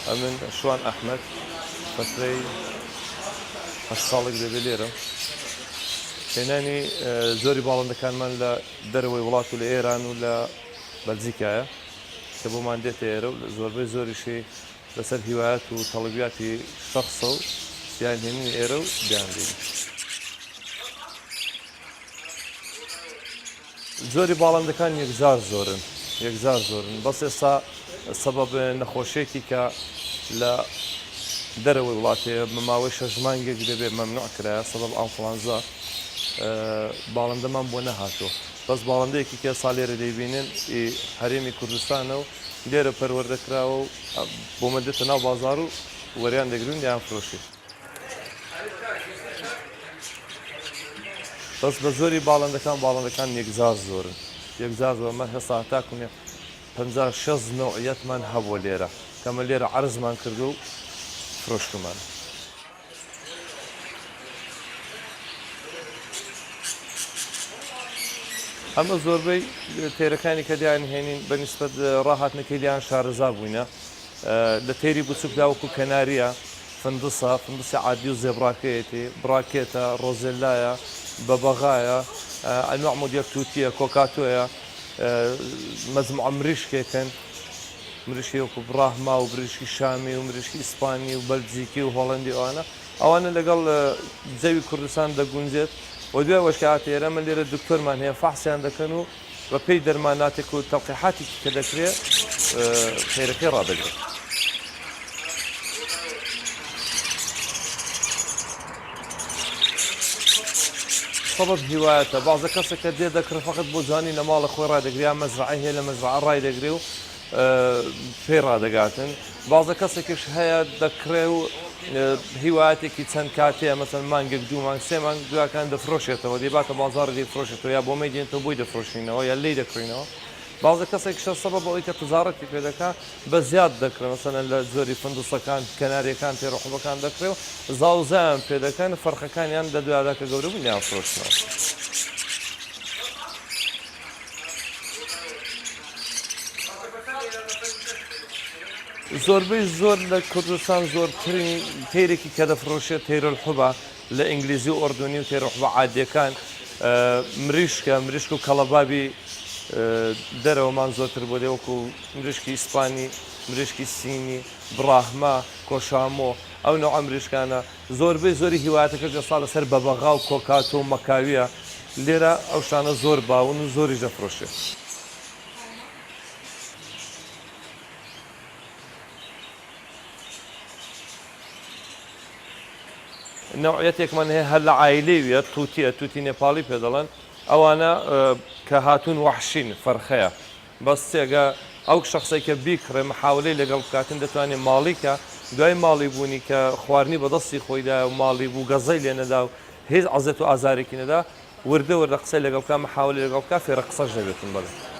ئەمن شوان ئەحمەد فەترەی هەشت ساڵێک دەبێ لێرەم. هێنانی زۆری باڵندەکانمان لە دەرەوەی وڵات و لە ئێران و لە بەلجیکایە کە بۆمان دێتە ئێرە و زۆربەی زۆریشی لەسەر هیوایەت و تەڵەبیاتی شەخسە و دیانهێنین ئێرە و دیاندەین. جۆری باڵندەکان یەکجار زۆرن یەکجار زۆرن بەس ئێستا سەبەب نەخۆشیەکی کە لە دەرەوەی وڵات هەیە بە ماوەی شەش مانگێک دەبێت مەمنوع کرایە سەبەب ئانفلانزا باڵندەمان بۆ نەهاتووە بەس باڵندەیەکی کە ئێستا لێرە دەیبینن ئی هەرێمی کوردستانە و لێرە پەروەردە کراوە و بۆمە دێتە ناو بازاڕ و وەریان دەگرین دەیان فرۆشین. بەس بە زۆری باڵندەکان باڵندەکان یەکجار زۆرن یەکجار زۆر من هێستا هەتاکونێ 50 60 نەوعیەتمان هەبووە لێرە کەمە لێرە عەرزمان کردو و فرۆشتومان. ئەمە زۆربەی تێرەکانی کە دیان هێنین بە نیسبەت ڕاهاتنەکەی لیان شارەزا بووینە لە تێری بچووکدا وەکو کەناریە فندسە، فندسی عادی و زێبراکەیەتی، براکێتە، ڕۆزێلایە، بەبەغایە، ئەنواع مۆدیل توتیە، کۆکاتۆیە، مەجموعە مریشکێکن، مریشکی وەکو براهما و مریشکی شامی و مریشکی ئیسپانی و بەلجیکی و هۆڵەندی ئەوانە، ئەوانە لەگەڵ جەوی کوردستان دەگونجێت و دوای ئەوەش کە هاتە ئێرە من لێرە دکتۆرمان هەیە فەحسیان دەکەن و بە پێی دەرماناتێک و تەلقیحاتێکی کە دەکرێ تەیرەکەی ڕادەگرن. سەبەب هیوایەتە بەعزە کەسێک کە دێ دەکڕێ فەقەت بۆ جوانی لە ماڵە خۆی ڕادەگرێ یا مەزرەعەی هەیە لە مەزرەعە ڕایدەگرێ و پێی ڕادەگاتن بازە کەسێکیش هەیە دەکڕێ و هیوایەتێکی چەند کاتەیە مەسەن مانگێک دوو مانگ سێ مانگ دواکان دەفرۆشێتەوە دەیباتە بازاڕی دەیفرۆشێتەوە یا بۆ مەی دێنێتەوە بۆی دەفرۆشینەوە یا لێی دەکڕینەوە بازە کەسێکیشە سەبەب ئەوەی کە تجارەتی پێ دەکا بە زیاد دەکڕێ مەسەلەن لە جۆری فندسەکان کەناریەکان تێرەحوبەکان دەکڕێ و زاوزایان پێ دەکەن فەرخەکانیان لە دوایدا کە گەورە بوون دەیان فرۆشنەوە. زۆربەی زۆر لە کوردستان زۆرترین تەیرێکی کە دەفرۆشێت تەیرەلحوبە لە ئینگلیزی و ئۆردونی و تەیرەلحوبە عادیەکان مریشکە مریشک و کەڵەبابی دەرەوەمان زۆرتر بۆ دێ وەکو مریشکی ئیسپانی مریشکی سینی براهما کۆشامۆ ئەو نەوعە مریشکانە زۆربەی زۆری هیوایەتەکەش ئێستا لەسەر بەبەغا و کۆکاتۆ و مەکاویە لێرە ئەو شتانە زۆر باون و زۆریش دەفرۆشرێت. نەوعیەتێکمان هەیە هەر لە عایلەی ویە توتیە توتی نێپاڵی پێ دەڵێن ئەوانە کە هاتوون وەحشین فەرخەیە بەس تێگە ئەو شەخسەی کە بیکڕێ محاولەی لەگەڵ بکاتن دەتوانێ ماڵی کە دوای ماڵی بوونی کە خواردنی بە دەستی خۆی دایە و ماڵی بوو گەزەی لێ نەدا و هیچ عەزێت و ئازارێکی نەدا وردە وردە قسەی لەگەڵ بکا محاولەی لەگەڵ بکا فێرە قسەش دەبێتن بەڵێ.